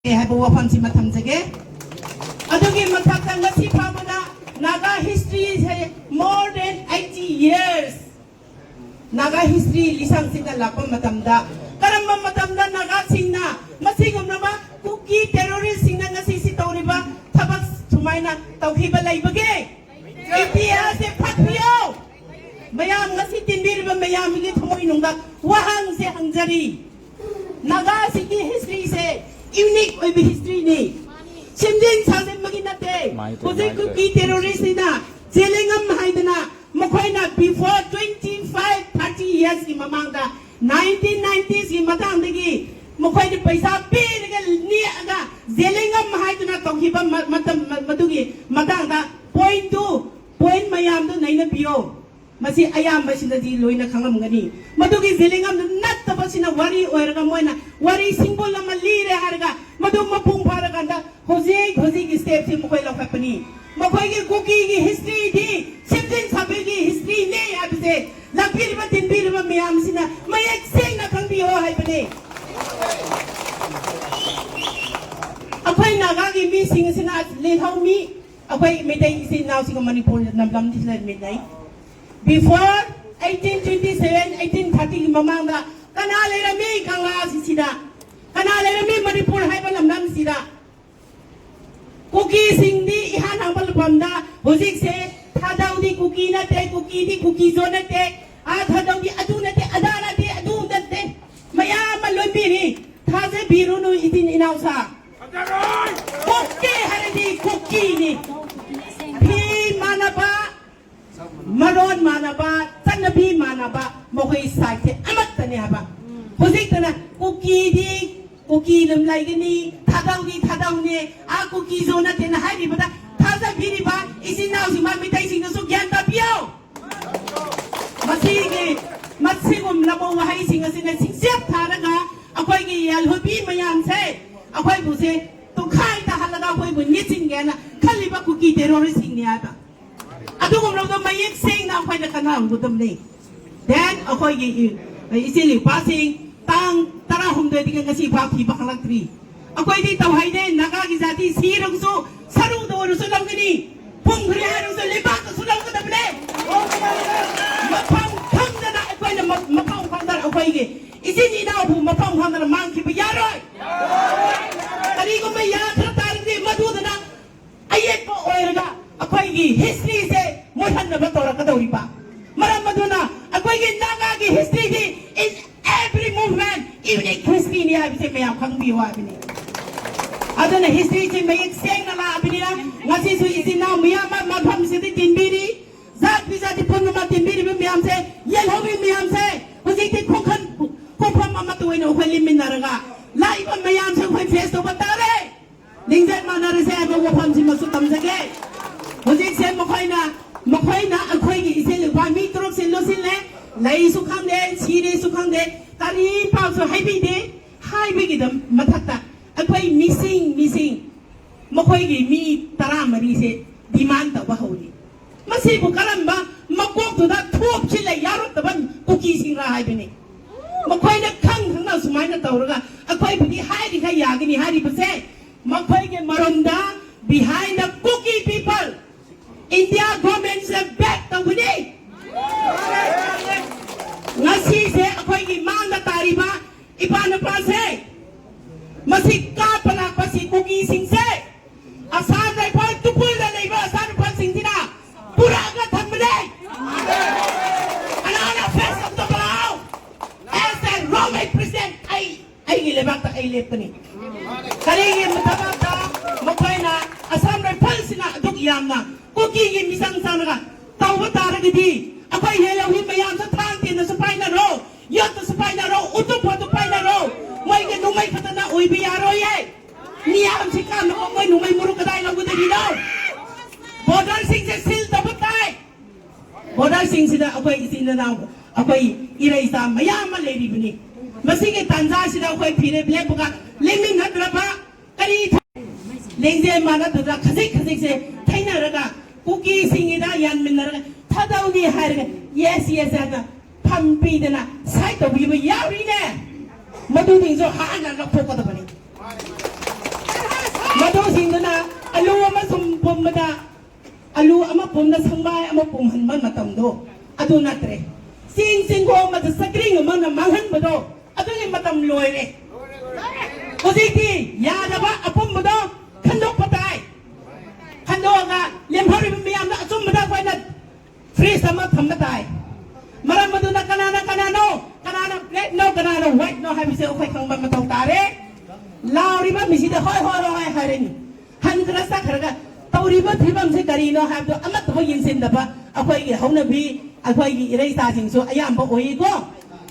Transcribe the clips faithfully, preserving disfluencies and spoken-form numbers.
ꯍꯥꯏꯕ ꯋꯥꯐꯝꯁꯤꯃ ꯊꯝꯖꯒꯦ꯫ ꯑꯗꯨꯒꯤ ꯃꯊꯛꯇ ꯉꯁꯤ ꯐꯥꯎꯕꯗ Naga history ꯁꯦ more than eighty years Naga history ꯂꯤꯁꯥꯡꯁꯤꯠꯅ ꯂꯥꯛꯄ ꯃꯇꯝꯗ, ꯀꯔꯝꯕ ꯃꯇꯝꯗ ꯅꯥꯒꯥꯁꯤꯡꯅ ꯃꯁꯤꯒꯨꯝꯂꯕ ꯀꯨꯀꯤ terrorist ꯁꯤꯡꯅ ꯉꯁꯤ ꯁꯤ ꯇꯧꯔꯤꯕ ꯊꯕꯛ ꯁꯨꯃꯥꯏꯅ ꯇꯧꯈꯤꯕ ꯂꯩꯕꯒꯦ? ꯏꯇꯤꯍꯥꯁꯁꯦ ꯐꯥꯛꯄꯤꯌꯣ꯫ ꯃꯌꯥꯝ ꯉꯁꯤ ꯇꯤꯟꯕꯤꯔꯤꯕ ꯃꯌꯥꯝꯒꯤ ꯊꯃꯣꯏꯅꯨꯡꯗ ꯋꯥꯍꯪꯁꯦ ꯍꯪꯖꯔꯤ꯫ ꯅꯥꯒꯥꯁꯤꯡꯒꯤ history ꯁꯦ unique ꯑꯣꯏꯕ history ꯅꯤ꯫ ꯁꯦꯝꯖꯤꯟ ꯁꯥꯖꯤꯟꯕꯒꯤ ꯅꯠꯇꯦ꯫ ꯍꯧꯖꯤꯛ ꯀꯨꯀꯤ terrorist ꯁꯤꯅ ꯖꯦꯂꯦꯉꯝ ꯍꯥꯏꯗꯅ ꯃꯈꯣꯏꯅ before twenty five thirty years ꯀꯤ ꯃꯃꯥꯡꯗ, nineteen nineties ꯀꯤ ꯃꯇꯥꯡꯗꯒꯤ ꯃꯈꯣꯏꯅ ꯄꯩꯁꯥ ꯄꯤꯔꯒ ꯅꯦꯛꯑꯒ ꯖꯦꯂꯦꯉꯝ ꯍꯥꯏꯗꯨꯅ ꯇꯧꯈꯤꯕ ꯃ-, ꯃꯇꯝ ꯃ-, ꯃꯗꯨꯒꯤ ꯃꯇꯥꯡꯗ point ꯇꯨ, point ꯃꯌꯥꯝꯗꯨ ꯅꯩꯅꯕꯤꯌꯣ꯫ ꯃꯁꯤ ꯑꯌꯥꯝꯕꯁꯤꯅꯗꯤ ꯂꯣꯏꯅ ꯈꯪꯂꯝꯒꯅꯤ꯫ ꯃꯗꯨꯒꯤ ꯖꯦꯂꯦꯉꯝꯗꯨ ꯅꯠꯇꯕꯁꯤꯅ ꯋꯥꯔꯤ ꯑꯣꯏꯔꯒ ꯃꯣꯏꯅ ꯋꯥꯔꯤ ꯁꯤꯡꯕꯨꯜ ꯑꯃ ꯂꯤꯔꯦ ꯍꯥꯏꯔꯒ ꯃꯗꯨ ꯃꯄꯨꯡ ꯐꯥꯔꯀꯥꯟꯗ ꯍꯧꯖꯤꯛ ꯍꯧꯖꯤꯛꯀꯤ step ꯁꯤ ꯃꯈꯣꯏ ꯂꯧꯈꯠꯄꯅꯤ꯫ ꯃꯈꯣꯏꯒꯤ ꯀꯨꯀꯤꯒꯤ history ꯗꯤ ꯁꯦꯝꯖꯤꯟ ꯁꯥꯕꯒꯤ history ꯅꯤ ꯍꯥꯏꯕꯁꯦ ꯂꯥꯛꯄꯤꯔꯤꯕ ꯇꯤꯟꯕꯤꯔꯤꯕ ꯃꯌꯥꯝꯁꯤꯅ ꯃꯌꯦꯛ ꯁꯦꯡꯅ ꯈꯪꯕꯤꯌꯣ ꯍꯥꯏꯕꯅꯤ꯫ ꯑꯩꯈꯣꯏ ꯅꯥꯒꯥꯒꯤ ꯃꯤꯁꯤꯡ ꯑꯁꯤꯅ ꯂꯤꯟꯍꯧ ꯃꯤ, ꯑꯩꯈꯣꯏ ꯃꯩꯇꯩ ꯏꯆꯤꯟ ꯏꯅꯥꯎꯁꯤꯡꯒ ꯃꯅꯤꯄꯨꯔ ꯂꯝꯗꯝꯁꯤꯗ ꯂꯩꯃꯤꯟꯅꯩ꯫ Before eighteen twenty seven, eighteen thirty ꯒꯤ ꯃꯃꯥꯡꯗ ꯀꯅꯥ ꯂꯩꯔꯝꯃꯤ ꯀꯪꯂꯥ ꯑꯁꯤꯁꯤꯗ? ꯀꯅꯥ ꯂꯩꯔꯝꯃꯤ ꯃꯅꯤꯄꯨꯔ ꯍꯥꯏꯕ ꯂꯝꯗꯝꯁꯤꯗ? ꯀꯨꯀꯤꯁꯤꯡꯗꯤ ꯏꯍꯥꯟ ꯍꯥꯟꯕ ꯂꯨꯄꯝꯗ ꯍꯧꯖꯤꯛꯁꯦ ꯊꯥꯗꯧꯗꯤ ꯀꯨꯀꯤ ꯅꯠꯇꯦ, ꯀꯨꯀꯤꯗꯤ ꯀꯨꯀꯤꯖꯣ ꯅꯠꯇꯦ, ꯑꯥ ꯊꯥꯗꯧꯗꯤ ꯑꯗꯨ ꯅꯠꯇꯦ, ꯑꯗꯥ ꯅꯠꯇꯦ, ꯑꯗꯨ ꯅꯠꯇꯦ, ꯃꯌꯥꯝ ꯑꯃ ꯂꯣꯟꯕꯤꯔꯤ꯫ ꯊꯥꯖꯕꯤꯔꯨꯅꯨ ꯏꯆꯤꯟ ꯏꯅꯥꯎꯁꯥ꯫ ꯀꯨꯀꯤ ꯍꯥꯏꯔꯗꯤ ꯀꯨꯀꯤꯅꯤ꯫ ꯐꯤ ꯃꯥꯟꯅꯕ, ꯃꯔꯣꯟ ꯃꯥꯟꯅꯕ, ꯆꯠꯅꯕꯤ ꯃꯥꯟꯅꯕ, ꯃꯈꯣꯏ ꯁꯥꯏꯠꯁꯦ ꯑꯃꯠꯇꯅꯦ ꯍꯥꯏꯕ꯫ ꯍꯧꯖꯤꯛꯇꯅ ꯀꯨꯀꯤꯗꯤ ꯀꯨꯀꯤ ꯑꯗꯨꯝ ꯂꯩꯒꯅꯤ, ꯊꯥꯗꯧꯗꯤ ꯊꯥꯗꯧꯅꯦ, ꯑꯥ ꯀꯨꯀꯤꯖꯣ ꯅꯠꯇꯦꯅ ꯍꯥꯏꯔꯤꯕꯗ ꯊꯥꯖꯕꯤꯔꯤꯕ ꯏꯆꯤꯟ ꯏꯅꯥꯎꯁꯤꯡ ꯃꯩꯇꯩꯁꯤꯡꯅꯁꯨ ꯒ꯭ꯌꯥꯟ ꯇꯥꯕꯤꯌꯣ꯫ ꯃꯁꯤꯒꯤ, ꯃꯁꯤꯒꯨꯝꯂꯕ ꯋꯥꯍꯩꯁꯤꯡ ꯑꯁꯤꯅ ꯁꯤꯡꯆꯦꯞ ꯊꯥꯔꯒ ꯑꯩꯈꯣꯏꯒꯤ ꯌꯥꯜꯍꯨꯕꯤ ꯃꯌꯥꯝꯁꯦ, ꯑꯩꯈꯣꯏꯕꯨꯁꯦ ꯇꯨꯡꯈꯥꯏ ꯇꯥꯍꯜꯂꯒ ꯑꯩꯈꯣꯏꯕꯨ ꯅꯦꯠꯁꯤꯟꯒꯦꯅ ꯈꯜꯂꯤꯕ ꯀꯨꯀꯤ terrorist ꯁꯤꯡꯅꯤ ꯍꯥꯏꯕ꯫ ꯑꯗꯨꯒꯨꯝꯂꯕꯗꯣ ꯃꯌꯦꯛ ꯁꯦꯡꯅ ꯑꯩꯈꯣꯏꯅ ꯈꯟꯅꯍꯧꯒꯗꯕꯅꯤ꯫ Then ꯑꯩꯈꯣꯏꯒꯤ ꯏ-, ꯏꯆꯤꯜ ꯏꯄꯥꯁꯤꯡ ꯇꯥꯡ ꯇꯔꯥꯍꯨꯝꯗꯣꯏꯗꯒꯤ ꯉꯁꯤ ꯐꯥꯎ ꯊꯤꯕ ꯐꯪꯂꯛꯇ꯭ꯔꯤ꯫ ꯑꯩꯈꯣꯏꯗꯤ ꯇꯧꯍꯩꯗꯦ꯫ ꯅꯥꯒꯥꯒꯤ ꯖꯥꯇꯤ ꯁꯤꯔꯒꯁꯨ ꯁꯔꯨꯗ ꯑꯣꯏꯔꯁꯨ ꯂꯧꯒꯅꯤ, ꯄꯨꯝꯈ꯭ꯔꯦ ꯍꯥꯏꯔꯒꯁꯨ ꯂꯩꯕꯥꯛꯇꯁꯨ ꯂꯧꯒꯗꯕꯅꯦ꯫ ꯃꯐꯝ ꯈꯪꯗꯅ ꯑꯩꯈꯣꯏꯅ ꯃ-, ꯃꯐꯝ ꯈꯪꯗꯅ ꯑꯩꯈꯣꯏꯒꯤ ꯏꯆꯤꯟ ꯏꯅꯥꯎꯕꯨ ꯃꯐꯝ ꯈꯪꯗꯅ ꯃꯥꯡꯈꯤꯕ ꯌꯥꯔꯣꯏ꯫ ꯀꯔꯤꯒꯨꯝꯕ ꯌꯥꯈ꯭ꯔ ꯇꯥꯔꯒꯗꯤ ꯃꯗꯨꯗꯅ ꯑꯌꯦꯠꯄ ꯑꯣꯏꯔꯒ ꯑꯩꯈꯣꯏꯒꯤ historyꯁꯦ ꯃꯨꯠꯍꯟꯅꯕ ꯇꯧꯔꯛꯀꯗꯧꯔꯤꯕ꯫ ꯃꯔꯝ ꯑꯗꯨꯅ ꯑꯩꯈꯣꯏꯒꯤ ꯅꯥꯒꯥꯒꯤ historyꯗꯤ is every movement unique historyꯅꯤ ꯍꯥꯏꯕꯁꯦ ꯃꯌꯥꯝ ꯈꯪꯕꯤꯌꯨ ꯍꯥꯏꯕꯅꯤ꯫ ꯑꯗꯨꯅ historyꯁꯦ ꯃꯌꯦꯛ ꯁꯦꯡꯅ ꯂꯥꯛꯑꯕꯅꯤꯅ ꯉꯁꯤꯁꯨ ꯏꯆꯤꯟ ꯏꯅꯥꯎ ꯃꯌꯥꯝ ꯑꯃ ꯃꯐꯝꯁꯤꯗ ꯇꯤꯟꯕꯤꯔꯤ, ꯖꯥꯇꯤ ꯖꯥꯇꯤ ꯄꯨꯝꯅꯃꯛ ꯇꯤꯟꯕꯤꯔꯤꯕ ꯃꯌꯥꯝꯁꯦ, ꯌꯦꯜꯍꯧꯕꯤ ꯃꯌꯥꯝꯁꯦ, ꯍꯧꯖꯤꯛꯇꯤ ꯈꯣꯡꯈꯟ ꯈꯣꯡꯐꯝ ꯑꯃꯠꯇ ꯑꯣꯏꯅ ꯑꯩꯈꯣꯏ ꯂꯦꯝꯃꯤꯟꯅꯔꯒ ꯂꯥꯛꯏꯕ ꯃꯌꯥꯝꯁꯦ ꯑꯩꯈꯣꯏ face ꯇꯧꯕ ꯇꯥꯔꯦ꯫ ꯂꯤꯡꯖꯦꯜ ꯃꯥꯟꯅꯔꯁꯦ ꯍꯥꯏꯕ ꯋꯥꯐꯝꯁꯤꯃꯁꯨ ꯊꯝꯖꯒꯦ꯫ ꯍꯧꯖꯤꯛꯁꯦ ꯃꯈꯣꯏꯅ, ꯃꯈꯣꯏꯅ ꯑꯩꯈꯣꯏꯒꯤ ꯏꯆꯦ ꯅꯨꯄꯥ ꯃꯤ ꯇꯔꯨꯛꯁꯦ ꯂꯣꯠꯁꯤꯜꯂꯦ, ꯂꯩꯁꯨ ꯈꯪꯗꯦ, ꯁꯤꯔꯦꯁꯨ ꯈꯪꯗꯦ, ꯀꯔꯤ ꯄꯥꯎꯁꯨ ꯍꯥꯏꯕꯤꯗꯦ꯫ ꯍꯥꯏꯕꯒꯤꯗ ꯃꯊꯛꯇ ꯑꯩꯈꯣꯏ missing, missing ꯃꯈꯣꯏꯒꯤ ꯃꯤ ꯇꯔꯥꯃꯔꯤꯁꯦ demand ꯇꯧꯕ ꯍꯧꯔꯤ꯫ ꯃꯁꯤꯕꯨ ꯀꯔꯝꯕ ꯃꯀꯣꯛꯇꯨꯗ ꯊꯣꯞꯁꯤꯜꯂ ꯌꯥꯎꯔꯛꯇꯕ ꯀꯨꯀꯤꯁꯤꯡꯔ ꯍꯥꯏꯕꯅꯤ꯫ ꯃꯈꯣꯏꯅ ꯈꯪ ꯈꯪꯅ ꯁꯨꯃꯥꯏꯅ ꯇꯧꯔꯒ ꯑꯩꯈꯣꯏꯕꯨꯗꯤ ꯍꯥꯏꯔꯤꯈꯩ ꯌꯥꯒꯅꯤ ꯍꯥꯏꯔꯤꯕꯁꯦ, ꯃꯈꯣꯏꯒꯤ ꯃꯔꯨꯝꯗ behind the Kuki people, India governmentꯁꯦ back ꯇꯧꯒꯅꯤ꯫ ꯉꯁꯤꯁꯦ ꯑꯩꯈꯣꯏꯒꯤ ꯃꯥꯡꯗ ꯇꯥꯔꯤꯕ ꯏꯄꯥ ꯅꯨꯄꯥꯁꯦ, ꯃꯁꯤ ꯀꯥꯞꯄ ꯂꯥꯛꯄꯁꯤ ꯀꯨꯀꯤꯁꯤꯡꯁꯦ, ꯑꯁꯥꯝ ꯔꯥꯏꯐꯜ ꯇꯨꯄꯨꯜꯗ ꯂꯩꯕ ꯑꯁꯥꯝ ꯔꯥꯏꯐꯜꯁꯤꯡꯁꯤꯅ ꯄꯨꯔꯛꯑꯒ ꯊꯝꯕꯅꯦ꯫ ꯑꯅꯥꯅ face ꯇꯧꯗ ꯂꯥꯛꯑꯣ꯫ As a Rongmei president, ꯑꯩ, ꯑꯩꯒꯤ ꯂꯩꯕꯥꯛꯇ ꯑꯩ ꯂꯦꯞꯀꯅꯤ꯫ ꯀꯔꯤꯒꯤ ꯊꯕꯛꯇ ꯃꯈꯣꯏꯅ ꯑꯁꯥꯝ ꯔꯥꯏꯐꯜꯁꯤꯅ ꯑꯗꯨꯛ ꯌꯥꯝꯅ ꯀꯨꯀꯤꯒꯤ ꯃꯤꯆꯪ ꯆꯪꯂꯒ ꯇꯧꯕ ꯇꯥꯔꯒꯗꯤ ꯑꯩꯈꯣꯏ ꯌꯦꯜꯍꯧꯃꯤ ꯃꯌꯥꯝꯁꯨ ꯊꯥꯡ ꯇꯦꯟꯅꯁꯨ ꯄꯥꯏꯅꯔꯣ, ꯌꯣꯠꯇꯁꯨ ꯄꯥꯏꯅꯔꯣ, ꯎꯇꯨꯞ ꯐꯥꯎꯗ ꯄꯥꯏꯅꯔꯣ꯫ ꯃꯣꯏꯒꯤ ꯅꯣꯡꯃꯩ ꯈꯛꯇꯅ ꯑꯣꯏꯕ ꯌꯥꯔꯣꯏꯌꯦ꯫ ꯃꯤꯌꯥꯝꯁꯤ ꯀꯥꯟꯅꯕ ꯃꯣꯏ ꯅꯣꯡꯃꯩ ꯃꯔꯨ ꯀꯗꯥꯏ ꯂꯧꯒꯗꯣꯔꯤꯅꯣ? Borderꯁꯤꯡꯁꯦ seal ꯇꯧꯕ ꯇꯥꯏ꯫ Borderꯁꯤꯡꯁꯤꯗ ꯑꯩꯈꯣꯏ ꯏꯆꯤꯟ ꯏꯅꯥꯎ, ꯑꯩꯈꯣꯏ ꯏꯔꯩꯆꯥ ꯃꯌꯥꯝ ꯑꯃ ꯂꯩꯔꯤꯕꯅꯤ꯫ ꯃꯁꯤꯒꯤ ꯇꯥꯟꯖꯥꯁꯤꯗ ꯑꯩꯈꯣꯏ ꯐꯤꯔꯦꯞ ꯂꯦꯞꯄꯒ ꯂꯦꯞꯃꯤꯟꯅꯗ꯭ꯔꯕ ꯀꯔꯤ ꯊ-, ꯂꯤꯡꯖꯦꯜ ꯃꯥꯟꯅꯗꯅ ꯈꯖꯤꯛ ꯈꯖꯤꯛꯁꯦ ꯊꯩꯅꯔꯒ ꯀꯨꯀꯤꯁꯤꯡꯒꯤꯗ ꯌꯥꯟꯃꯤꯟꯅꯔꯒ ꯊꯥꯗꯧꯅꯤ ꯍꯥꯏꯔꯒ yes, yes ꯍꯥꯏꯅ ꯐꯝ ꯄꯤꯗꯅ sign ꯇꯧꯕꯤꯕ ꯌꯥꯎꯔꯤꯅꯦ꯫ ꯃꯗꯨꯁꯤꯡꯁꯨ ꯍꯥꯟꯅ ꯂꯧꯊꯣꯛꯀꯗꯕꯅꯤ꯫ ꯁꯤꯡꯗꯨꯅ ꯑꯂꯨ ꯑꯃ ꯁꯨꯝ ꯄꯨꯝꯕꯗ, ꯑꯂꯨ ꯑꯃ ꯄꯨꯝꯅ ꯁꯪꯕꯥꯏ ꯑꯃ ꯄꯨꯝꯍꯟꯕ ꯃꯇꯝꯗꯣ ꯑꯗꯨ ꯅꯠꯇ꯭ꯔꯦ꯫ ꯆꯦꯡ ꯆꯦꯡꯒꯣꯝ ꯑꯃꯗ ꯆꯀ꯭ꯔꯤꯡ ꯑꯃꯅ ꯃꯥꯡꯍꯟꯕꯗꯣ ꯑꯗꯨꯒꯤ ꯃꯇꯝ ꯂꯣꯏꯔꯦ꯫ ꯍꯧꯖꯤꯛꯇꯤ ꯌꯥꯗꯕ ꯑꯄꯨꯝꯕꯗꯣ ꯈꯟꯗꯣꯛꯄ ꯇꯥꯏ꯫ ꯈꯟꯗꯣꯛꯑꯒ ꯂꯦꯝꯍꯧꯔꯤꯕ ꯃꯤꯌꯥꯝꯗꯣ ꯑꯆꯨꯝꯕꯗ ꯑꯩꯈꯣꯏꯅ ꯐ꯭ꯔꯤꯖ ꯑꯃ ꯊꯝꯕ ꯇꯥꯏ꯫ ꯃꯔꯝ ꯑꯗꯨꯅ ꯀꯅꯥꯅ ꯀꯅꯥꯅꯣ, ꯀꯅꯥꯅ ꯕ꯭ꯂꯦꯛꯅꯣ, ꯀꯅꯥꯅ ꯋꯥꯏꯠꯅꯣ ꯍꯥꯏꯕꯁꯦ ꯑꯩꯈꯣꯏ ꯈꯪꯕ ꯃꯊꯧ ꯇꯥꯔꯦ꯫ ꯂꯥꯎꯔꯤꯕ ꯃꯤꯁꯤꯗ ꯍꯣꯏ ꯍꯣꯏ ꯍꯣꯏ ꯍꯣꯏ ꯍꯥꯏꯔꯅꯤ꯫ ꯍꯟꯈ꯭ꯔ ꯆꯠꯈ꯭ꯔꯒ ꯇꯧꯔꯤꯕ ꯐꯤꯕꯝꯁꯤ ꯀꯔꯤꯅꯣ ꯍꯥꯏꯕꯗꯣ ꯑꯃꯠꯇ ꯌꯦꯡꯁꯤꯟꯗꯕ ꯑꯩꯈꯣꯏꯒꯤ ꯍꯧꯅꯕꯤ, ꯑꯩꯈꯣꯏꯒꯤ ꯏꯔꯩꯆꯥꯁꯤꯡꯁꯨ ꯑꯌꯥꯝꯕ ꯑꯣꯏꯀꯣ꯫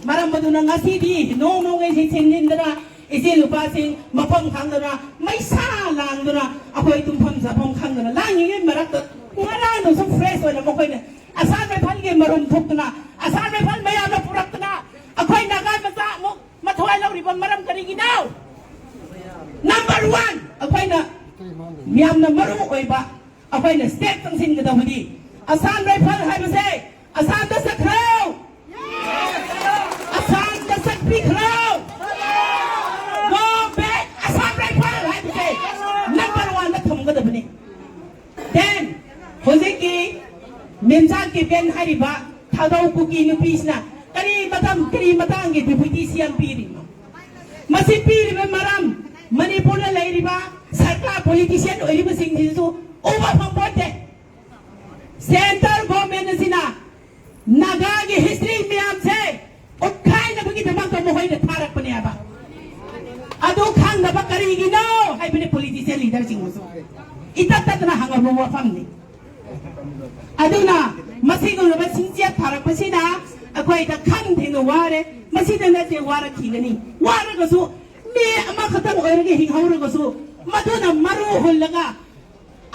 ꯃꯔꯝ ꯑꯗꯨꯅ ꯉꯁꯤꯗꯤ ꯅꯣꯡ ꯅꯣꯡꯃꯩꯁꯤ ꯊꯤꯟꯖꯤꯟꯗꯅ ꯏꯆꯦ ꯅꯨꯄꯥꯁꯤꯡ ꯃꯐꯝ ꯈꯪꯗꯅ ꯃꯩꯁꯥ ꯂꯥꯡꯗꯨꯅ ꯑꯩꯈꯣꯏ ꯇꯨꯝꯐꯝ ꯆꯥꯐꯝ ꯈꯪꯗꯅ ꯂꯥꯡꯉꯤꯉꯩ ꯃꯔꯛꯇ ꯉꯔꯥꯡꯗꯨꯁꯨ ꯐ꯭ꯔꯦꯁ ꯑꯣꯏꯅ ꯃꯈꯣꯏꯅ ꯑꯁꯥꯝ ꯔꯥꯏꯐꯜꯒꯤ ꯃꯔꯨꯝ ꯊꯣꯛꯇꯨꯅ ꯑꯁꯥꯝ ꯔꯥꯏꯐꯜ ꯃꯌꯥꯝꯅ ꯄꯨꯔꯛꯇꯨꯅ ꯑꯩꯈꯣꯏ ꯅꯥꯒꯥ ꯃꯆꯥ ꯑꯃꯨꯛ ꯃꯊꯋꯥꯏ ꯂꯧꯔꯤꯕ ꯃꯔꯝ ꯀꯔꯤꯒꯤꯅꯣ? ꯅꯝꯕꯔ ꯋꯥꯟ, ꯑꯩꯈꯣꯏꯅ ꯌꯥꯝꯅ ꯃꯔꯨ ꯑꯣꯏꯕ ꯑꯩꯈꯣꯏꯅ ꯁ꯭ꯇꯦꯞ ꯆꯪꯁꯤꯟꯒꯗꯧꯕꯗꯤ ꯑꯁꯥꯝ ꯔꯥꯏꯐꯜ ꯍꯥꯏꯕꯁꯦ ꯑꯁꯥꯝꯗ ꯆꯠꯈ꯭ꯔꯣ, ꯑꯁꯥꯝꯗ ꯆꯠꯄꯤꯈ꯭ꯔꯣ, ꯒꯣ ꯕꯦꯛ ꯑꯁꯥꯝ ꯔꯥꯏꯐꯜ ꯍꯥꯏꯕꯁꯦ ꯅꯝꯕꯔ ꯋꯥꯟꯗ ꯊꯝꯒꯗꯕꯅꯤ꯫ ꯗꯦꯟ ꯍꯧꯖꯤꯛꯀꯤ ꯃꯦꯝꯆꯥ ꯀꯤꯄꯦꯟ ꯍꯥꯏꯔꯤꯕ ꯊꯥꯗꯧ ꯀꯨꯀꯤ ꯅꯨꯄꯤꯁꯤꯅ ꯀꯔꯤ ꯃꯇꯝ ꯀꯔꯤ ꯃꯇꯥꯡꯒꯤ ꯗꯤꯄ꯭ꯌꯨꯇꯤ ꯁꯤ ꯑꯦꯝ ꯄꯤꯔꯤꯅꯣ? ꯃꯁꯤ ꯄꯤꯔꯤꯕ ꯃꯔꯝ ꯃꯅꯤꯄꯨꯔꯗ ꯂꯩꯔꯤꯕ ꯁꯔꯀꯥꯔ ꯄꯣꯂꯤꯇꯤꯁꯤꯌꯥꯟ ꯑꯣꯏꯔꯤꯕꯁꯤꯡꯁꯤꯁꯨ ꯎꯕ ꯐꯪꯄꯣꯠꯇꯦ꯫ ꯁꯦꯟꯇ꯭ꯔꯦꯜ ꯒꯣꯔꯃꯦꯟ ꯑꯁꯤꯅ ꯅꯥꯒꯥꯒꯤ ꯍꯤꯁꯇ꯭ꯔꯤ ꯃꯌꯥꯝꯁꯦ ꯎꯠꯈꯥꯏꯅꯕꯒꯤꯗꯃꯛꯇ ꯃꯈꯣꯏꯅ ꯊꯥꯔꯛꯄꯅꯦꯕ꯫ ꯑꯗꯨ ꯈꯪꯗꯕ ꯀꯔꯤꯒꯤꯅꯣ ꯍꯥꯏꯕꯅꯤ ꯄꯣꯂꯤꯇꯤꯁꯤꯌꯥꯟ ꯂꯤꯗꯔꯁꯤꯡꯅꯁꯨ ꯏꯇꯠ ꯇꯠꯇꯅ ꯍꯪꯉꯕ ꯋꯥꯐꯝꯅꯤ꯫ ꯑꯗꯨꯅ ꯃꯁꯤꯒꯨꯝꯂꯕ ꯁꯤꯡꯆꯦꯠ ꯊꯥꯔꯛꯄꯁꯤꯅ ꯑꯩꯈꯣꯏꯗ ꯈꯝ ꯊꯦꯡꯅ ꯋꯥꯔꯦ꯫ ꯃꯁꯤꯗ ꯅꯠꯇꯦ ꯋꯥꯔꯛꯈꯤꯒꯅꯤ꯫ ꯋꯥꯔꯒꯁꯨ ꯃꯤ ꯑꯃꯈꯛꯇꯪ ꯑꯣꯏꯔꯒ ꯍꯤꯡꯍꯧꯔꯒꯁꯨ ꯃꯗꯨꯅ ꯃꯔꯨ ꯍꯨꯜꯂꯒ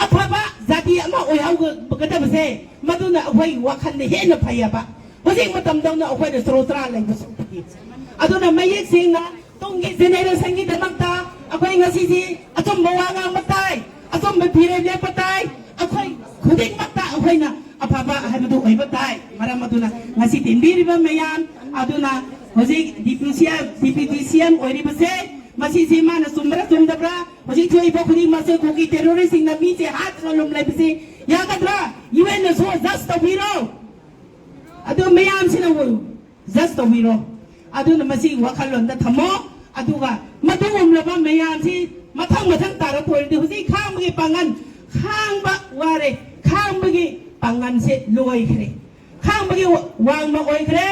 ꯑꯐꯕ ꯖꯥꯇꯤ ꯑꯃ ꯑꯣꯏꯍꯧꯒꯗꯕꯁꯦ ꯃꯗꯨꯅ ꯑꯩꯈꯣꯏꯒꯤ ꯋꯥꯈꯜꯗ ꯍꯦꯟꯅ ꯐꯩꯌꯦꯕ꯫ ꯍꯧꯖꯤꯛ ꯃꯇꯝꯗꯧꯅ ꯑꯩꯈꯣꯏꯅ ꯆꯔꯣ ꯆꯔꯥ ꯂꯩꯕ ꯁꯔꯨꯛꯇꯤ꯫ ꯑꯗꯨꯅ ꯃꯌꯦꯛ ꯁꯦꯡꯅ ꯇꯨꯡꯒꯤ ꯖꯦꯅꯦꯔꯦꯁꯟꯒꯤꯗꯃꯛꯇ ꯑꯩꯈꯣꯏ ꯉꯁꯤꯁꯤ ꯑꯆꯨꯝꯕ ꯋꯥ ꯉꯥꯡꯕ ꯇꯥꯏ, ꯑꯆꯨꯝꯕ ꯐꯤꯔꯦꯞ ꯂꯦꯞꯄ ꯇꯥꯏ꯫ ꯑꯩꯈꯣꯏ ꯈꯨꯗꯤꯡꯃꯛꯇ ꯑꯩꯈꯣꯏꯅ ꯑꯐꯕ ꯍꯥꯏꯕꯗꯨ ꯑꯣꯏꯕ ꯇꯥꯏ꯫ ꯃꯔꯝ ꯑꯗꯨꯅ ꯉꯁꯤ ꯇꯤꯟꯕꯤꯔꯤꯕ ꯃꯌꯥꯝ ꯑꯗꯨꯅ ꯍꯧꯖꯤꯛ ꯗꯤꯄ꯭ꯌꯨꯇꯤ ꯁꯤ ꯑꯦꯝ, ꯗꯤꯄ꯭ꯌꯨꯇꯤ ꯁꯤ ꯑꯦꯝ ꯑꯣꯏꯔꯤꯕꯁꯦ ꯃꯁꯤꯁꯤ ꯃꯥꯅ ꯆꯨꯝꯕ꯭ꯔꯥ ꯆꯨꯝꯗꯕ꯭ꯔꯥ ꯍꯧꯖꯤꯛ ꯊꯣꯛꯏꯕ ꯈꯨꯗꯤꯡꯃꯛꯁꯦ ꯀꯨꯀꯤ ꯇꯦꯔꯣꯔꯤꯁꯁꯤꯡꯅ ꯃꯤꯁꯦ ꯍꯥꯠꯇꯅ ꯂꯨꯝꯂꯩꯕꯁꯤ ꯌꯥꯒꯗ꯭ꯔꯥ? ꯌꯨ ꯑꯦꯟꯅꯁꯨ ꯖꯁ ꯇꯧꯕꯤꯔꯣ꯫ ꯑꯗꯨ ꯃꯌꯥꯝꯁꯤꯅ ꯖꯁ ꯇꯧꯕꯤꯔꯣ꯫ ꯑꯗꯨꯅ ꯃꯁꯤ ꯋꯥꯈꯜꯂꯣꯟꯗ ꯊꯝꯃꯣ꯫ ꯑꯗꯨꯒ ꯃꯗꯨꯒꯨꯝꯂꯕ ꯃꯌꯥꯝꯁꯤ ꯃꯊꯪ ꯃꯊꯪ ꯇꯥꯔꯛꯄ ꯑꯣꯏꯔꯗꯤ ꯍꯧꯖꯤꯛ ꯈꯥꯡꯕꯒꯤ ꯄꯥꯡꯒꯜ, ꯈꯥꯡꯕ ꯋꯥꯔꯦ, ꯈꯥꯡꯕꯒꯤ ꯄꯥꯡꯒꯜꯁꯦ ꯂꯣꯏꯈ꯭ꯔꯦ, ꯈꯥꯡꯕꯒꯤ ꯋꯥꯡꯃ ꯑꯣꯏꯈ꯭ꯔꯦ꯫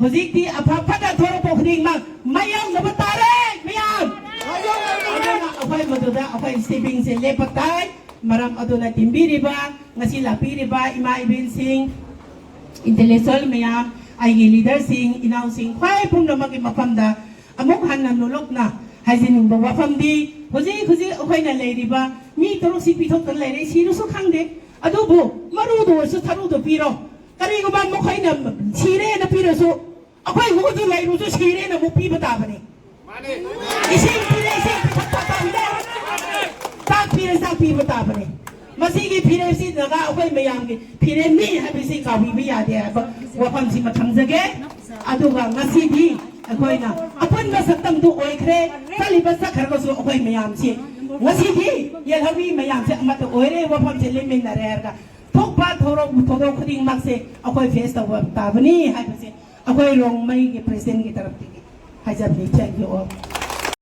ꯍꯧꯖꯤꯛꯇꯤ ꯑꯐ ꯐꯠꯇ ꯊꯣꯔꯛꯄ ꯈꯨꯗꯤꯡꯃꯛ ꯃꯥꯌꯣꯛꯅꯕ ꯇꯥꯔꯦ ꯃꯌꯥꯝ꯫ ꯑꯗꯨꯅ ꯑꯩꯈꯣꯏ ꯃꯗꯨꯗ ꯑꯩꯈꯣꯏ ꯁ꯭ꯇꯦꯄꯤꯡꯁꯦ ꯂꯦꯞꯄ ꯇꯥꯏ꯫ ꯃꯔꯝ ꯑꯗꯨꯅ ꯇꯤꯟꯕꯤꯔꯤꯕ, ꯉꯁꯤ ꯂꯥꯛꯄꯤꯔꯤꯕ ꯏꯃꯥ ꯏꯕꯦꯟꯁꯤꯡ, ꯏꯟꯇꯦꯂꯦꯛꯆꯨꯋꯦꯜ ꯃꯌꯥꯝ, ꯑꯩꯒꯤ ꯂꯤꯗꯔꯁꯤꯡ, ꯏꯅꯥꯎꯁꯤꯡ, ꯈ꯭ꯋꯥꯏ ꯄꯨꯝꯅꯃꯛꯀꯤ ꯃꯐꯝꯗ ꯑꯃꯨꯛ ꯍꯟꯅ ꯅꯣꯂꯨꯛꯅ ꯍꯥꯏꯖꯅꯤꯡꯕ ꯋꯥꯐꯝꯗꯤ, ꯍꯧꯖꯤꯛ ꯍꯧꯖꯤꯛ ꯑꯩꯈꯣꯏꯅ ꯂꯩꯔꯤꯕ ꯃꯤ ꯇꯔꯨꯛꯁꯤ ꯄꯤꯊꯣꯛꯇꯅ ꯂꯩꯔꯦ, ꯁꯤꯔꯁꯨ ꯈꯪꯗꯦ꯫ ꯑꯗꯨꯕꯨ ꯃꯔꯨꯗ ꯑꯣꯏꯔꯁꯨ ꯊꯔꯨꯗ ꯄꯤꯔꯣ꯫ ꯀꯔꯤꯒꯨꯝꯕ ꯃꯈꯣꯏꯅ ꯁꯤꯔꯦꯅ ꯄꯤꯔꯁꯨ, ꯑꯩꯈꯣꯏ ꯍꯧꯖꯤꯛ ꯂꯩꯔꯨꯁꯨ ꯁꯤꯔꯦꯅ ꯑꯃꯨꯛ ꯄꯤꯕ ꯇꯥꯕꯅꯤ꯫ ꯏꯁꯤꯡ ꯄꯤꯔꯦ, ꯏꯁꯤꯡ ꯄꯤꯊꯛꯄ ꯇꯥꯕꯅꯦ꯫ ꯆꯥꯛ ꯄꯤꯔꯦ, ꯆꯥꯛ ꯄꯤꯕ ꯇꯥꯕꯅꯦ꯫ ꯃꯁꯤꯒꯤ ꯐꯤꯔꯦꯞꯁꯤ ꯅꯥꯒꯥ ꯑꯩꯈꯣꯏ ꯃꯌꯥꯝꯒꯤ ꯐꯤꯔꯦꯞꯅꯤ ꯍꯥꯏꯕꯁꯤ ꯀꯥꯎꯕꯤꯕ ꯌꯥꯗꯦ ꯍꯥꯏꯕ ꯋꯥꯐꯝꯁꯤꯃ ꯊꯝꯖꯒꯦ꯫ ꯑꯗꯨꯒ ꯉꯁꯤꯗꯤ ꯑꯩꯈꯣꯏꯅ ꯑꯄꯨꯟꯕ ꯁꯛꯇꯝꯗꯨ ꯑꯣꯏꯈ꯭ꯔꯦ꯫ ꯆꯠꯂꯤꯕ ꯆꯠꯈ꯭ꯔꯒꯁꯨ ꯑꯩꯈꯣꯏ ꯃꯌꯥꯝꯁꯤ ꯉꯁꯤꯗꯤ ꯌꯦꯜꯍꯧꯃꯤ ꯃꯌꯥꯝꯁꯦ ꯑꯃꯠꯇ ꯑꯣꯏꯔꯦ, ꯋꯥꯐꯝꯁꯦ ꯂꯦꯞꯃꯤꯟꯅꯔꯦ ꯍꯥꯏꯔꯒ ꯊꯣꯛꯄ ꯊꯧꯔꯝ ꯊꯧꯗꯣꯛ ꯈꯨꯗꯤꯡꯃꯛꯁꯦ ꯑꯩꯈꯣꯏ ꯐꯦꯁ ꯇꯧꯕ ꯇꯥꯕꯅꯤ ꯍꯥꯏꯕꯁꯦ ꯑꯩꯈꯣꯏ ꯔꯣꯡꯃꯩꯒꯤ ꯄ꯭ꯔꯦꯁꯤꯗꯦꯟꯒꯤ ꯇꯔꯞꯇꯒꯤ ꯍꯥꯏꯖꯕꯅꯤ꯫ Thank you all.